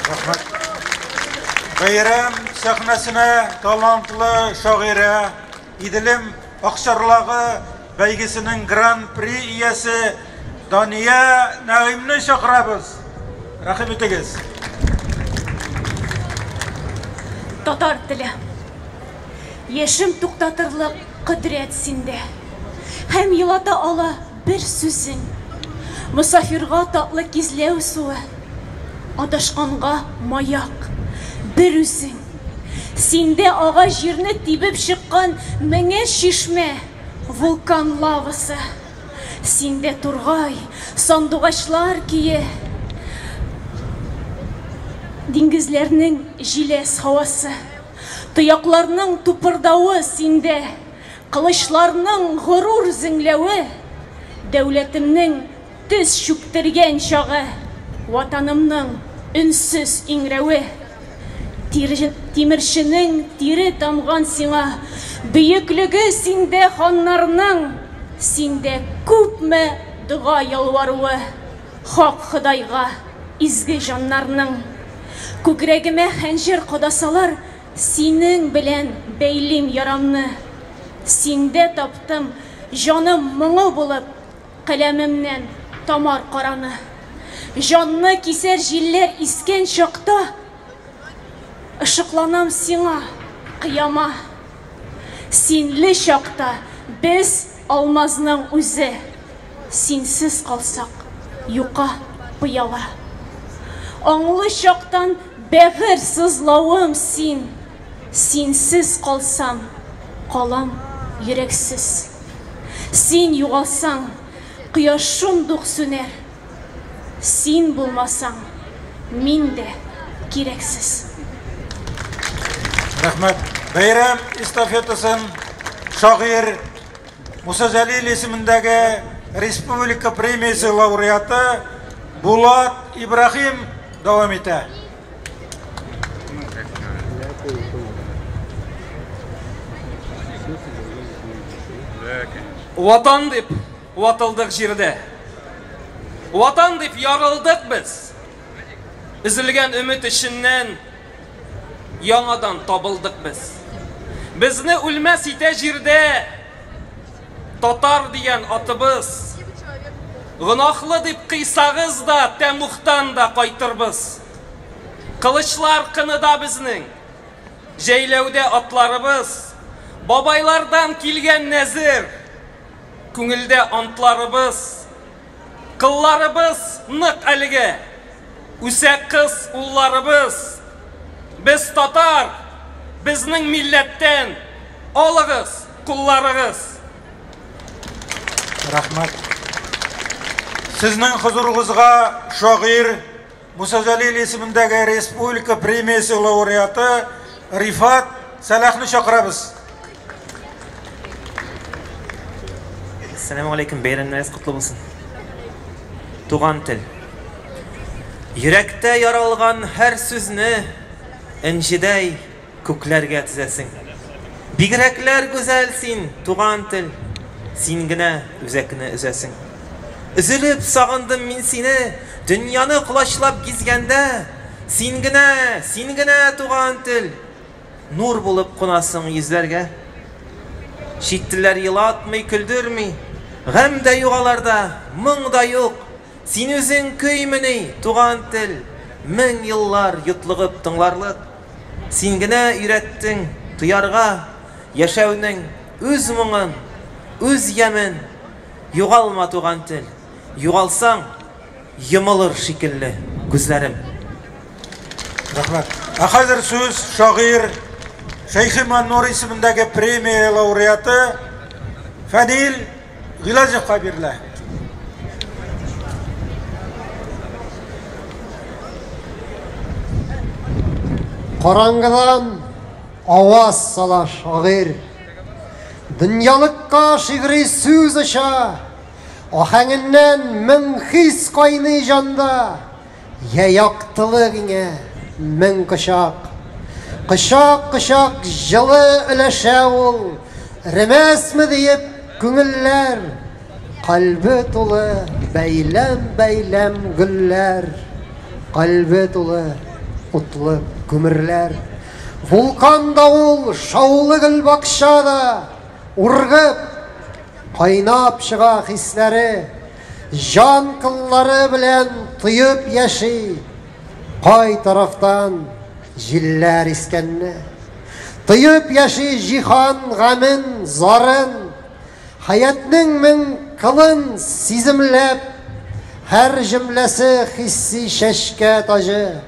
Рәхмәт. Бәйрәм сәхнәсенә талантлы шагыйрә, Иделем акчарлагы бәйгесенең гран-при иясе Дания Нәгыймне чакырабыз. Рәхим итегез. Татар теле. Яшем туктатырлык кодрәт синдә. Һәм елата ала бер сүзең. Мосафирга татлы кизләү суы. Адашканга маяк. Бер үзең. Синдә ага җирне тибеп чыккан меңе чишмә, вулкан лавасы. Синдә тургай, сандугачлар көе. Диңгезләрнең җиләс һавасы. Тоякларның тупырдавы синдә, Кылычларның горур зеңләве, Дәүләтемнең тез чүктергән чагы, Ватанымның өнсез иңрәве. Тимерченең тире тамган сиңа, Бөеклеге синдә ханнарның, Синдә күпме дога ялваруы Хак Ходайга. изге җаннарның. Күкрәгемә хәнҗәр кадасалар, синең белән бәйлим ярамны. Синдә таптым, җаным моңы булып, каләмемнән тамар караны. Җанны кисәр җилләр искән чакта, ышыкланам сиңа, кыяма. Синле чакта без алмазның үзе, синсез калсак, юка пыяла. Аңлы чактан бәгырь сызлавым син, синсез калсам, калам йөрәксез. Син югалсаң, кояш шундук сүнәр. Син булмасаң, мин дә кирәксез. Рәхмәт. Бәйрәм эстафетасын шагыйрь Муса Җәлил исемендәге республика премиясе лауреаты Булат Ибрахим дәвам итә. Ватан дип ватылдык җирдә. Ватан дип ярылдык без. Өзелгән өмет эченнән яңадан табылдык без. Безне үлмәс итә җирдә татар дигән атыбыз. Гөнаһлы дип кыйсагыз да, тәмугтан да кайтырбыз. Кылычлар кыныда безнең, җәйләүдә атларыбыз, бабайлардан килгән нәзер, күңелдә антларыбыз. Кылларыбыз нык әлегә, үсә кыз улларыбыз. Без татар, безнең милләттән алыгыз кулларыгыз. Рәхмәт. Сезнең хозурыгызга шагыйрь Муса Җәлил исемендәге республика премиясе лауреаты Рифат Сәлахны чакырабыз. Ассаламу алейкум, бәйрәмнәрегез котлы булсын. Туган тел. Йөрәктә яралган һәр сүзне энҗедәй күкләргә тезәсең. Бигрәкләр гүзәл син, туган тел, син генә үзәкне өзәсең. Өзелеп сагындым мин сине, дөньяны колачлап гизгәндә, син генә, син генә, туган тел, нур булып кунасың йөзләргә. Чит телләр елатмый, көлдерми, гамь дә юк аларда, моң да юк. Син үзең көймени, туган тел, мең еллар йотлыгып тыңларлык. Син генә өйрәттең тоярга яшәүнең үз моңын, үз ямен. Югалма, туган тел, югалсаң, йомылыр шикелле күзләрем. Рәхмәт. Ә хәзер сүз шагыйрь Шәйхи Маннур исемендәге премия лауреаты Фәнил Гыйләҗевка бирелә. Караңгыдан аваз сала шагыйрь. Дөньялыкка шигъри сүз оча. Ахәңеннән мең хис кайный җанда. Йә яктылык иңә мең кочак. Кочак-кочак җылы өләшә ул, Эремәсме диеп күңелләр. Кальбе тулы бәйләм-бәйләм гөлләр, Кальбе тулы утлы күмерләр. Вулкан да ул, шаулы гөлбакча да, Ургып, кайнап чыга хисләре. Җан кыллары белән тоеп яши, Кай тарафтан җилләр искәнне. Тоеп яши җиһан гамен, зарын, Хәятнең мең кылын сиземләп, Һәр җөмләсе хисси чәчкә таҗы,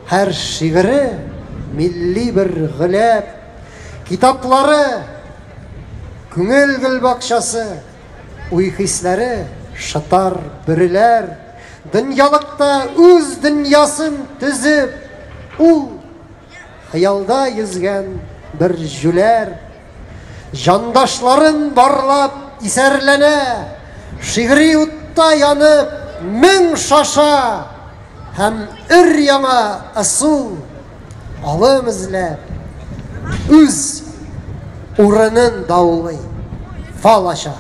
Һәр шигыре милли бер гөләп. Китаплары, күңел гөлбакчасы. Уй-хисләре шытар бөреләр. Дөньялыкта үз дөньясын төзеп, ул хыялда йөзгән бер җүләр. Җандашларын барлап исәрләнә, шигъри утта янып мең шаша һәм өр-яңа ысул, алым эзләп, үз урынын даулый, фал ача.